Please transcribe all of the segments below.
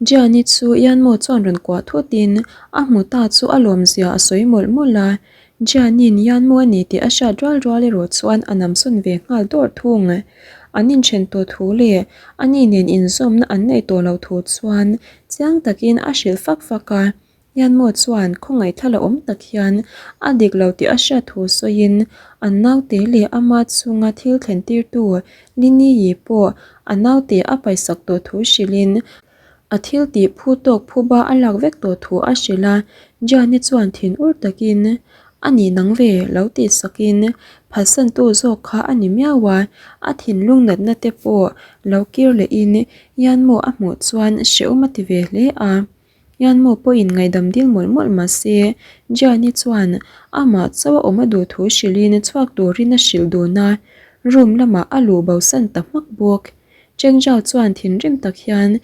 Gianni chu Yanmo chuan rawn kuah thutin a hmu ta chu a lawmzia a sawi mawlh mawlh a. Gianni'n Yanmo a ni tih a hriat rual rual erawh chuan a namsawn ve nghal dawrh thung. An inthen tawh thu leh ani nen inzawmna an neih tawh loh thu chuan chiang takin a hrilh fak fak a. Yanmo chuan khawngaih thla awm tak hian a dik lo tih a hriat thu sawiin an naute leh ama chunga thil thlen tirtu Lini-i pawh a naute a paisak tawh thu hrilhin a thil tih phu tawk phuba a lak vek tawh thu a hrilh a. Jiani chuan thin ur takin a ni nang ve lo tih sakin phatsantu zawk kha a ni miau a, a thinlung natna te pawh lo kir lehin Yanmo a hmuh chuan hrehawm a ti ve hle a. Yanmo pawhin ngaihdam dil mawlh mawlh mah se, Jiani chuan amah chauh a awm a duh thu hrilhin chhuak turin a hrilh dun a, room lamah a luh bosan ta hmak bawk. Cheng Zhao chuan thinrim tak hian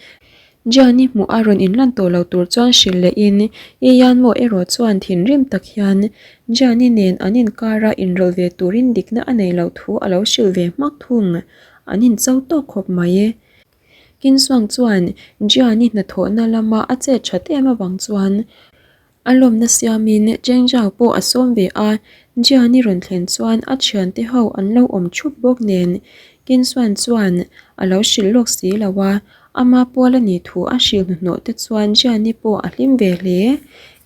Jiani hmuh a rawn inlan tawh lo tur chuan hrilh lehin Yi Yanmo erawh chuan thinrim tak hian Jiani nen an inkara inrawlh ve turin dikna a nei loh thu a lo hrilh ve hmak thung. An incho tawk khawp mai. Kinsuang chuan Jiani hnathawhna lama a chet that em avang chuan a lawmna siamin Cheng Zhao pawh a sawm ve a, Jiani rawn thlen chuan a thiante ho an lo awm thup bawk nen Kinsuan chuan a lo hrilh lawk si lo a, ama pual a nih thu a hrilh hnuhnawh te chuan Jiani pawh a hlim ve hle.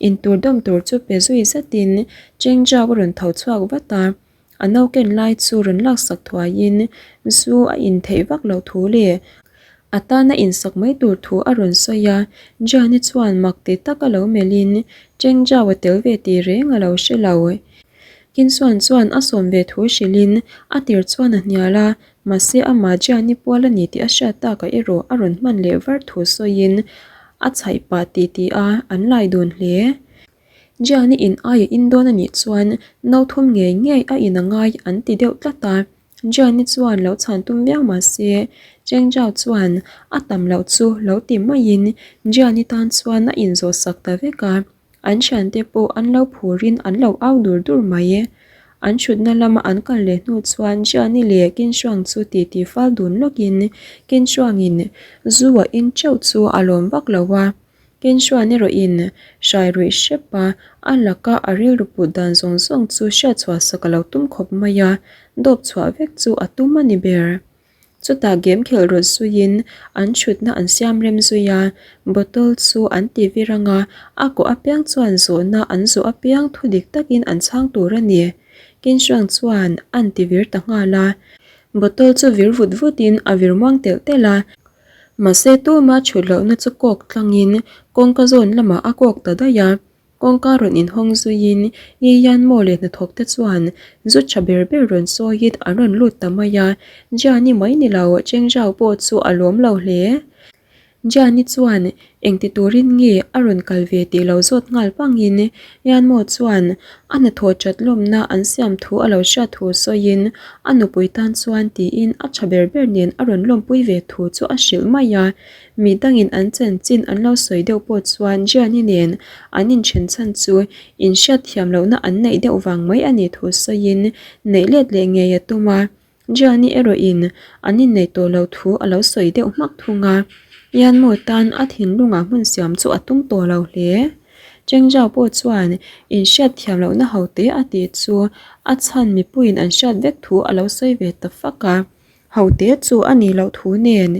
Intur dawm tur chu pe zui zatin Cheng Zhao a rawn tho chhuak vat a. A nauken lai chu rawn laksak thuaiin zu a in theih vak loh thu leh a tana insak mai tur thu a rawn sawi a. Jani chuan mak ti tak a lo melhin Cheng Zhao a tel ve tih reng a lo hre lo. Kinsuan chuan a sawm ve thu hrilhin a tir chuan a hnial a, mahse amah Jani pual a ni tih a hriat takah erawh a rawn hman leh var thu sawiin a chhaih pah tih tih a, an lai dun hle. Jiani in ai a in dawn a nih chuan no thum ngei ngei a in a ngai an ti deuh tlat a, Jiani chuan lo chhan tum viau mah se Cheng Zhao chuan a tam loh chu lo ti maiin Jiani tan chuan a in zawh sak ta vek a, an thiante pawh an lo phurin an lo au dur dur mai. An thutna lama an kal leh hnu chuan Jiani leh Qin Shuang chu titi fal dun lawkin Qin Shuangin zu a in teuh chu a lawm vak lo a. Kenshua erawhin hrai ruih hrep a, a laka a rilru put dan zawng zawng chu hriatchhuah sak a lo tum khawp mai a, dawp chhuah vek chu a tum a ni ber. Chutah game khelh rawt zuiin an thutna an siam rem zui a, bottle chu an ti vir ang a, a kawh apiang chuan zawhna an zawh apiang thu dik takin an chhang tur a ni. Kenshua chuan an ti vir ta nghal a, bottle chu vir vut vutin a vir muang telh telh a, Mahse tuma chhut lohna chu kawk tlangin kawngka zawn lamah a kawk ta daih a, kawngka rawn inhawng zuiin Yi Yan Mo leh hnathawk te chuan zu tha ber ber rawn sawiin an rawn lut ta mai a, Jiani mai ni lo Cheng Zhao pawh chu a lawm lo hle. Jiani chuan engti turin nge a rawn kal ve tih lo zawt nghal pangin Yan Mo chuan a hnathawh that lawmna an siam thu a lo hriat thu sawiin a nupui tan chuan tiin a tha ber ber nen a rawn lawmpui ve thu chu a hrilh mai a. Mi dangin an chanchin an lo sawi deuh pawh chuan Jiani nen an inthen chhan chu inhriat thiam lohna an neih deuh vang mai a nih thu sawiin neih let leh ngei a tum a. Jiani erawhin an inneih tawh loh thu a lo sawi deuh hmak thung a, Yanmo tan a thinlungah hmun siam chu a tum tawh lo hle. Cheng Zhao pawh chuan inhriat thiam lohna ho te a tih chu a chhan mipuiin an hriat vek thu a lo sawi ve ta fak a. Ho te chu a nih loh thu nen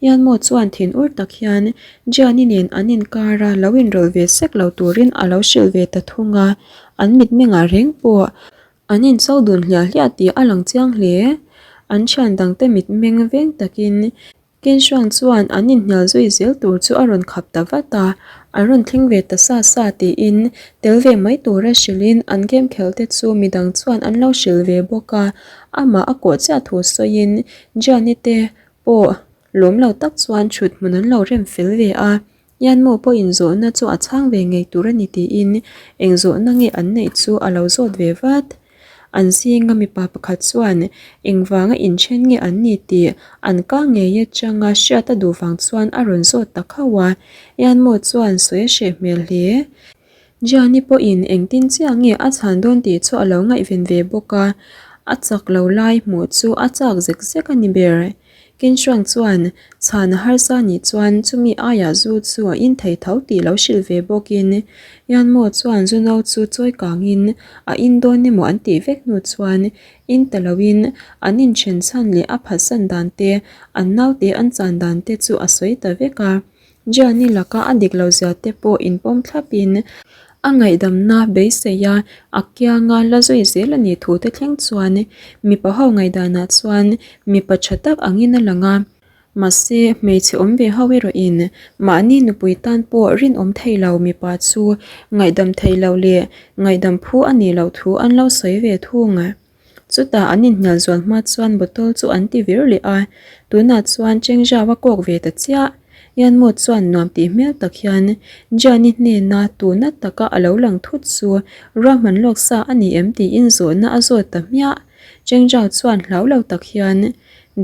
Yanmo chuan thin ur tak hian Jiani nen an inkara lo inrawlh ve sek lo turin a lo hrilh ve ta thung a, an mitmengah reng pawh An incho dun hliah hliah tih a lang chiang hle. An thian dangte mitmeng veng takin Kinshuang chuan an inhnial zui zel tur chu a rawn khap ta vat a, an rawn thleng ve ta sa sa tiin tel ve mai tura hrilhin an game khelh te chu midang chuan an lo hrilh ve bawk a, amah a kawh chiah thu sawiin Jiani te pawh lawm lo tak chuan thut hmun an lo rem fel ve a. Yanmo pawhin zawhna chu a chhang ve ngei tur a ni tiin eng zawhna nge an neih chu a lo zawt ve vat. An zinga mipa pakhat chuan engvanga inthen nge an ni tih an kang ngei atanga hriat a duh vang chuan a rawn zawt ta khauh a, Yanmo chuan sawi a hreh hmel hle. Gianni pawhin engtin chiah nge a chhan dawn tih chu a lo ngaihven ve bawk a, a chak lo lai hmuh chu a chak zek zek a ni ber. Kinshuang chuan chhan a harsa nih chuan chumi aiah zu chu a in thei tho tih lo hrilh ve bawkin Yanmo chuan zu no chu chawi kangin a in dawn emaw an tih vek hnu chuan in ta loin an inthen chhan leh a phatsan dan te, an naute an chan dan te chu a sawi ta vek a. Gianni laka a dik lo zia te pawh inpawm thlapin a ngaihdamna beisei a, a kianga la zui zel a nih thu te thleng chuan mipa ho ngaihdanah chuan mipa tha tak angin a lang a. Mahse, hmeichhe awm ve ho erawhin mahni nupui tan pawh rinawm thei lo mipa chu ngaihdam thei lo leh ngaihdam phu a nih loh thu an lo sawi ve thung. Chutah an inhnial zual hma chuan bottle chu an ti vir leh a, tunah chuan Chengzhau a kawk ve ta chiah. Yanmo chuan nuam tih hmel tak hian Jiani hnena tuna taka a lo lang thut chu ruahman lawk sa a ni em tiin zawhna a zawt ta hmiah. Chengzhau chuan hlau lo tak hian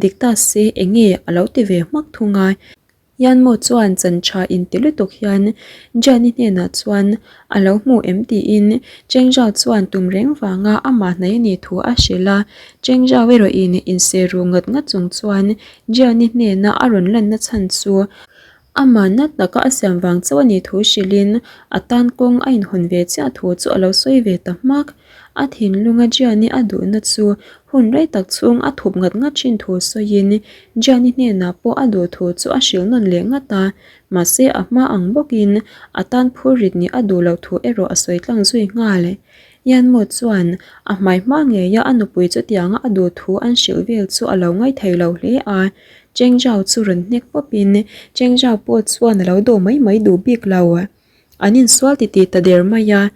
dik ta se enge a lo ti ve hmak thung a. Yanmo chuan chan tha inti lutuk hian Jiani hnenah chuan a lo hmu em tiin Chengzhao chuan tum reng vanga amah hnai a nih thu a hrilh a. Chengzhao erawhin inse ru ngat ngat chung chuan Jiani hnena a rawn lanna chhan chu amah nat taka a siam vang chauh a nih thu hrilhin a tan kawng a inhawn ve chiah thu chu a lo sawi ve ta hmak. A thinlunga Jiani a duhna chu hun rei tak chhung a thup ngat ngat thin thu sawiin Jiani hnenah pawh a duh thu chu a hrilh nawn leh ngat a, mahse a hma ang bawkin a tan phur rit nih a duh loh thu erawh a sawi tlang zui nghal. Yanmo chuan a hmai hma ngeia a nupui chutianga a duh thu an hrilh vel chu a lo ngaithei lo hle a, Cheng Zhao chu rawn hnek pawpin Cheng Zhao pawh chuan a lo dawh mai mai duh bik lo. An insual titih ta der mai a,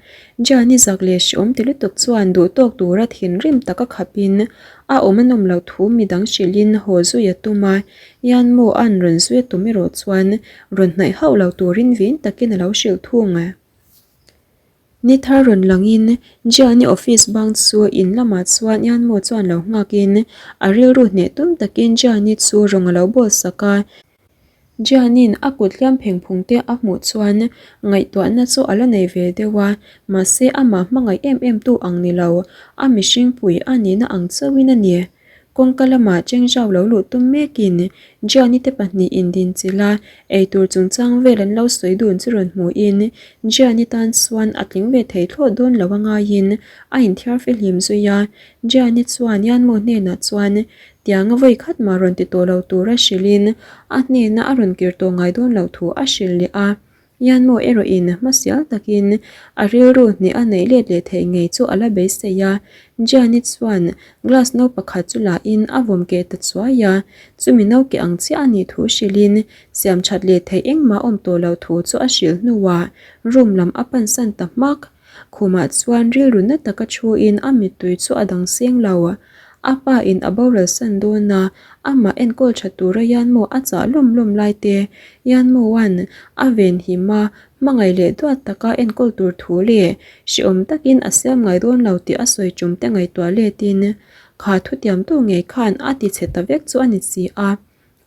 Gianni zak leh hreawm ti lutuk chuan duhtawk tura thinrim taka khapin a awm a nawm loh thu midang hrilhin haw zui a tum a, Yanmo a'n rawn zui a tum erawh chuan rawn hnaih hauh lo turin vin takin a lo hrilh thung. Ni thar rawn langin Gianni office bang chu in lamah chuan Yanmo chuan lo nghakin a rilru hneh tum takin Gianni chu rawng a lo bawl sak a. Jianin a kut hliam pheng phung te a hmuh chuan ngaihtuahna chu a la nei ve deuh a, mahse amah hmangaih em em tu ang ni lo, a mihring pui a nihna ang chauhin a ni. Kawngka lamah Chengzhao lo luh tum mekin Jiani te pahnihin indinchilh a, eitur chungchang vel an lo sawi dun chu rawn hmuhin Jiani tan chuan a tling ve thei thlawt dawn lo a ngaiin a inthiar fihlim zui a, Jiani chuan Yanmo hnenah chuan Tianga vawi khat mah rawn ti tawh lo tura hrilhin a hnena a rawn kir tawh ngai dawn loh thu a hrilh leh a. Yanmo erawhin hmasial takin a rilru hneh a neih let leh theih ngei chu a la beisei a. Gianni chuan glass no pakhat chu lahin a vawm keh ta chuai a, chumi no keh ang chiah a nih thu hrilhin siam that leh theih engmah awm tawh loh thu chu a hrilh hnuah room lam a pansan ta hmak. Khumah chuan rilru na taka thuin a mittui chu a dang seng lo. A pa in a boral san dawn a, amah enkawl tha tura Yanmo a chah lawm lawm lai te, Yanmoan a ven him a, hmangaih leh duat taka enkawl tur thu leh hrehawm takin a siam ngai dawn lo tih a sawi tum te ngaihtuah letin kha thutiamtu ngei khan a ti chhe ta vek chu a ni si a,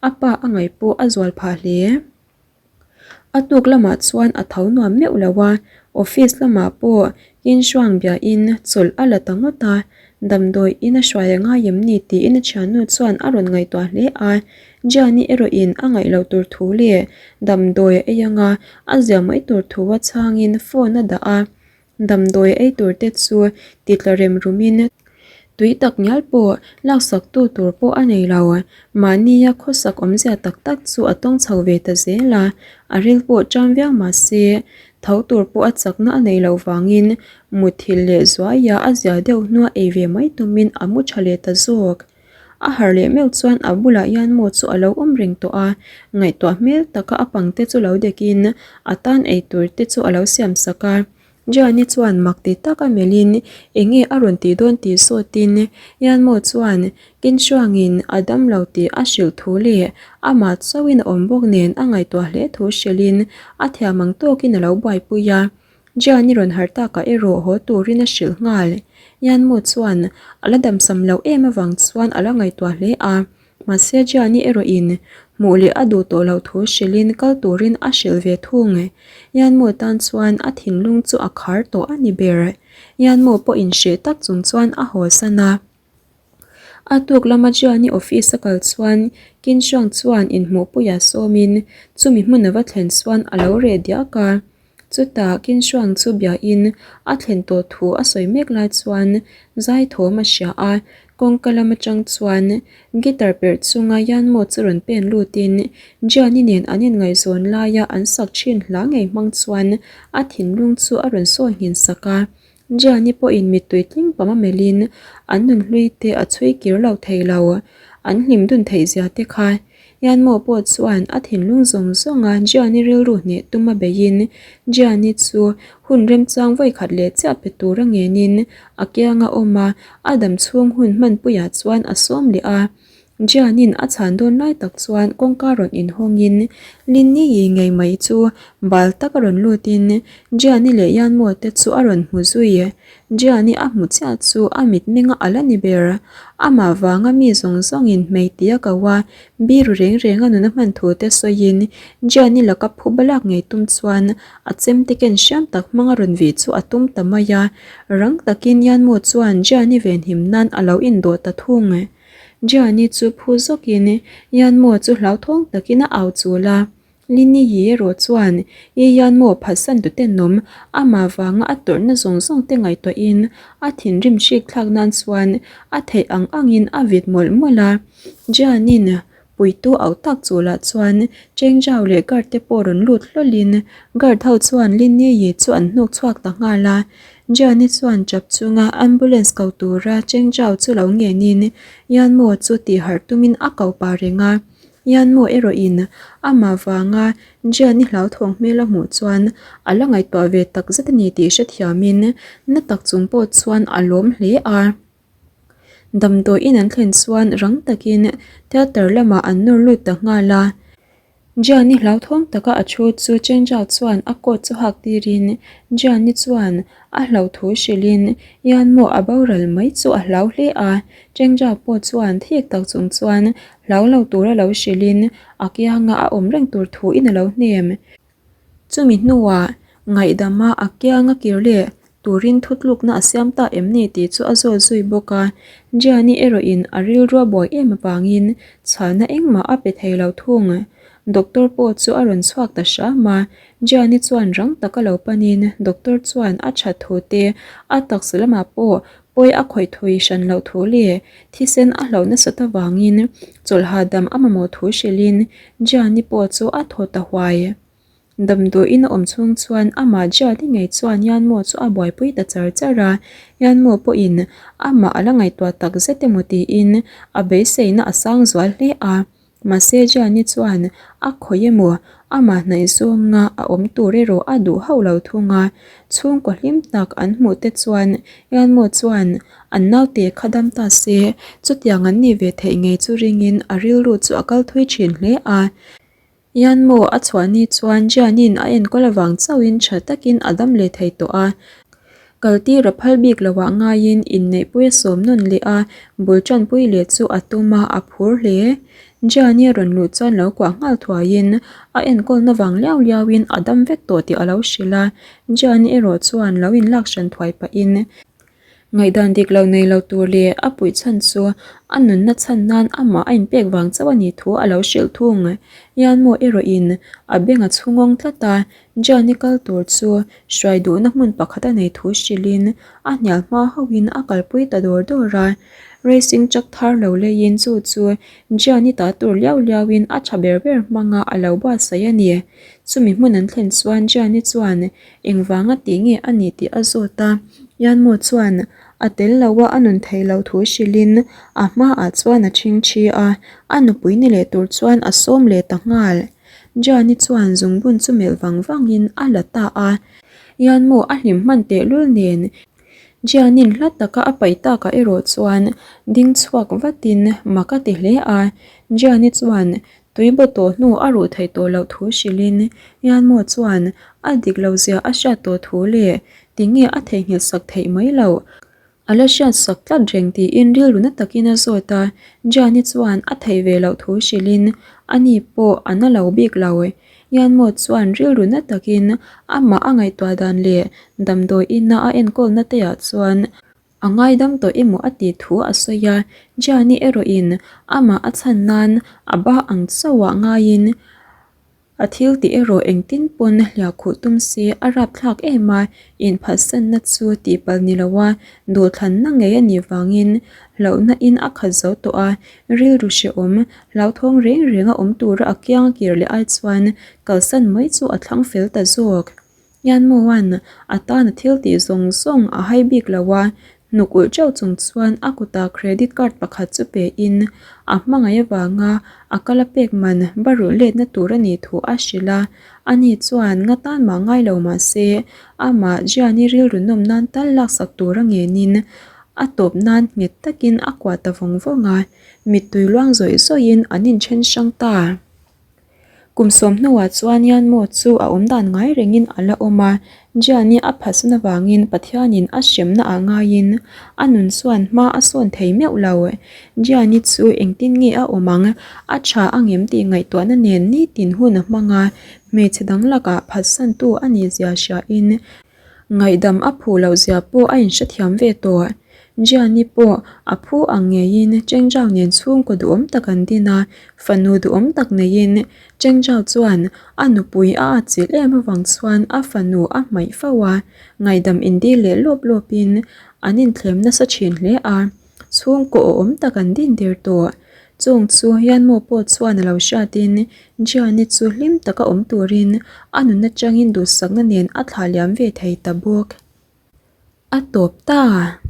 a pa a ngaih pawh a zual phah hle. A tuk lamah chuan a tho nuam meuh lo a, office lamah pawh Kinhruang biain chawlh a la ta ngawt a, damdawi in a hruai a ngai em ni tiin a thiannu chuan a rawn ngaihtuah hle a, Gianni erawhin a ngaih loh tur thu leh damdawi a ei anga a zia mai tur thu a chhangin phone a dah a. Damdawi ei tur te chu ti tla rem rumin tui tak ngial pawh laksak tu tur pawh a nei lo. Mahnia khawsak awmzia tak tak chu a tawng chho ve ta zel a, a ril pawh ṭam viau mah se tho tur pawh a chakna a neih loh vangin muthilh leh zuaia a zia deuh hnua ei ve mai tumin a mu ṭha leh ta zawk. A harh leh meuh chuan a bulah hian maw chu a lo awm reng tawh a, ngaihtuah hmel taka a pang te chu lo dekin a tan eitur te chu a lo siam sak a. Gianni chuan mak ti tak a melhin eng nge a rawn tih dawn tih zawtin Yanmo chuan Kinshuangin a dam lo tih a hrilh thu leh amah chauhin a awm bawk nen a ngaihtuah hle thu hrilhin a thiam ang tawkin a lo buaipui a. Gianni rawn harh takah erawh haw turin a hrilh nghal. Yanmo chuan a la damsam loh em avang chuan a la ngaihtuah hle a, mahse Gianni erawhin hmuh leh a duh tawh loh thu hrilhin kal turin a hrilh ve thung. Yanmo tan chuan a thinlung chu a khar tawh a ni ber. Yanmo pawh inhreh tak chung chuan a haw san a. A tuk lama Jiani office a kal chuan Qin Shuang chuan inhmuhpuiah sawmin chumi hmun a va thlen chuan a lo reh diak a. Chutah Qin Shuang chu biain a thlen tawh thu a sawi mek lai chuan zai thawm a hria a, kawngka lam atang chuan guitar perh chunga Yanmo chu rawn pen lutin Jiani nen an inngaihzawn laia an sak thin hla ngei hmang chuan a thinlung chu a rawn sawi nghin sak a. Jiani pawhin mittui tling pam a melhin an nunhlui te a chhui kir lo thei lo, an hlim dun theih zia te kha. Yanmo pawh chuan a thinlung zawng zawnga Jiani rilru hneh tum a beihin Jiani chu hun remchang vawikhat leh chiah pe tura ngenin a kianga awm a, a dam chhung hun hmanpuiah chuan a sawm leh a. Jianin a chhan dawn lai tak chuan kawngka rawn inhawngin Linni yi ngei mai chu bal taka rawn lutin Jiani leh Yanmo te chu a rawn hmu zui. Jiani a hmu chiah chu a mitmenga a la ni ber. Amah vanga mi zawng zawngin hmei tih a ko a, biru reng renga nuna hman thu te sawiin Jiani laka phu balak ngei tum chuan a chemte ken hriam tak hmanga rawn vih chu a tum ta mai a. Rang takin Yanmo chuan Jiani venhim nan a lo indawh ta thung. Gianni chu phu zawkin Yanmo chu hlauthawng takin a au chul a. Lini Yi erawh chuan I Yanmo phatsan tu tenawm amah vanga a tawrhna zawng zawng te ngaihtuahin a thinrim hrik thlak nan chuan a theih ang angin a vit mawlh mawlh a. Gianni'n puitu auh tak chulah chuan Cheng Zhao leh guard te pawh rawn lut hlawlhin guard ho chuan Lini Yi chu an hnuk chhuak ta nghal a. Gianni chuan chap chunga ambulance ko tura Cheng Zhao chu lo ngenin Yanmo chu tih harh tumin a ko pah reng a. Yanmo erawhin amah vanga Gianni hlauthawng hmel a hmuh chuan a la ngaihtuah ve tak zet a ni tih hrethiamin na tak chung pawh chuan a lawm hle a. Damdawiin an thlen chuan rang takin theatre lamah an nawr lut ta nghal a. Gianni hlauthawng taka a thu chu Chenja chuan a coat chu hak tirin Gianni chuan a hlauh thu hrilhin Yanmo a boral mai chu a hlau hle a. Chenja pawh chuan thik tak chung chuan hlau lo tura lo hrilhin a kianga a awm reng tur thuin a lo hnem. Chumi hnuah ngaihdama a kianga kir leh turin thutlukna a siam ta em ni tih chu a zawt zui bawk a. Gianni erawhin a rilru a buai em avangin chhalna engmah a pe thei lo thung. Doctor pawh chu a rawn chhuak ta hram a, Gianni chuan rang taka lo panin doctor chuan a that thu te, a taksa lamah pawh pawi a khawih thui hran loh thu leh thisen a hlauh nasat avangin chawlh hahdam a mamawh thu hrilhin Gianni pawh chu a thaw ta huai. Damdawiin a awm chhung chuan amah Gianni ngei chuan Yanmo chu a buaipui ta char char a, Yanmo pawhin amah a la ngaihtuah tak zet emaw tiin a beiseina a sang zual hle a. Mahse Gianni chuan a khawi emaw amah hnaih zawnga a awm tur erawh a duh hauh lo thung a, chhungkaw hlim tak an hmuh te chuan Yanmo chuan an naute kha dam ta se chutiang an nih ve theih ngei chu ringin a rilru chu a kal thui thin hle a. Yanmo a chhuah ni chuan Jianin a enkawl avang chauhin tha takin a dam leh thei tawh a. Kaltir a phal bik loah ngaiin inneihpui a sawm nawn leh a, bul tanpui leh chu a tum a, a phur hle. Jiani a rawn luh chuan lo kuah nghal thuaiin a enkawlna vang liau liauin a dam vek tawh tih a lo hrilh a. Jiani erawh chuan lo inlak hran thuai pahin Ngaihdan dik lo nei lo tur leh a puih chhan chu a nunna chhan nan amah a inpek vang chauh a nih thu a lo hrilh thung. Yanmo erawhin a beng a chhungawng tlat a, Gianni kal tur chu hruai duhna hmun pakhat a nei thu hrilhin a hnial hma hauhin a kalpui ta dawr dawr a. Racing truck thar lo leiin chu chu Gianni ta tur liau liauin a tha ber ber hmanga a lo buatsaih a ni. Chumi hmun an thlen chuan Gianni chuan Engvanga tih nge a nih tih a zawt a, Yanmo chuan a tel lo a a nun thei lo thu hrilhin a hmaah chuan a chhingchhi a, a nupui ni leh tur chuan a sawm leh ta nghal. Jani chuan zungbun chu melh vang vangin a la ta a, Yanmo a hlim hman tehlul nen Jianin hla taka a paih takah erawh chuan ding chhuak vatin mak a ti hle a, Jiani chuan Tui baw tawh hnu a ruh theih tawh loh thu hrilhin Yanmo chuan a dik lo zia a hriat tawh thu leh tinge a theihnghilh sak theih mai loh a la hriat sak tlat reng tiin rilru na takin a zawt a, Jiani chuan a theih ve loh thu hrilhin ani pawh a na lo bik lo. Yanmo chuan rilru na takin amah a ngaihtuah dan leh damdawi ina a enkawlna te ah chuan. A ngaidam tawh emaw a tih thu a sawi a, Gianni erawhin amah a chhan nan a ba ang chauhah ngaiin a thil tih erawh engtin pawn hliah khuh tum se a rapthlak em a, inphatsanna chu tihpalh ni loa duhthlanna ngei a nih vangin hlauhna in a khat zo tawh a, rilru hrehawm hlauthawng reng reng a awm tura a kiang a kir leh ai chuan kalsan mai chu a thlang fel ta zawk. Yanmuan a tan a thil tih zawng zawng a hai bik lo a, hnuk ulh teuh chung chuan a kutah credit card pakhat chu pe in a hmangaih avanga a kal a pek man ba rulh letna tur a nih thu a hrilh a, ani chuan nga tan mah ngai lo mah se amah Jiani rilru nawm nan tal laksak tur a ngenin a tawp nan nghet takin a kuah ta vawng vawng a, mittui luang zawih zawihin an inthen hrang ta. Kum sawm hnuah chuan Yanmo chu a awm dan ngai rengin a la awm a, Jiani a phatsan avangin Pathianin a hremna ah ngaiin a nun chuan hma a sawn thei meuh lo. Jiani chu engtin nge a awm ang, a tha angem tih ngaihtuahna nen nitin hun a hmang a, hmeichhe dang lakah phatsantu a nih zia hriain Ngaihdam a phu loh zia pawh a inhrethiam ve tawh. Gianni pawh a phu ang ngeiin Chengzhao nen chhungkaw duhawm tak an din a, fanu duhawm tak neiin Chengzhao chuan a nupui a atchilh em avang chuan a fanu a hmaih fo a, ngaihdam indil leh lawp lawpin an inthlem nasa thin hle a. Chhungkaw awhawm tak an din der tawh. Chung chu Yanmo pawh chuan a lo hriatin Gianni chu hlim taka awm turin a nun atangin duhsakna nen a thlah liam ve thei ta bawk. A tawp ta!